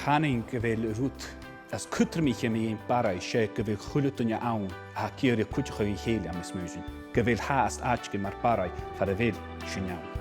Chanainn go bhfuil rud as cútramaí a mbíonn barra sé go bhfuil chuile duine ann a ag iarraidh cuid a chur a chéile am is mó sin, go bhfuil tha as áit go mar barra far a bhfuil sin ann.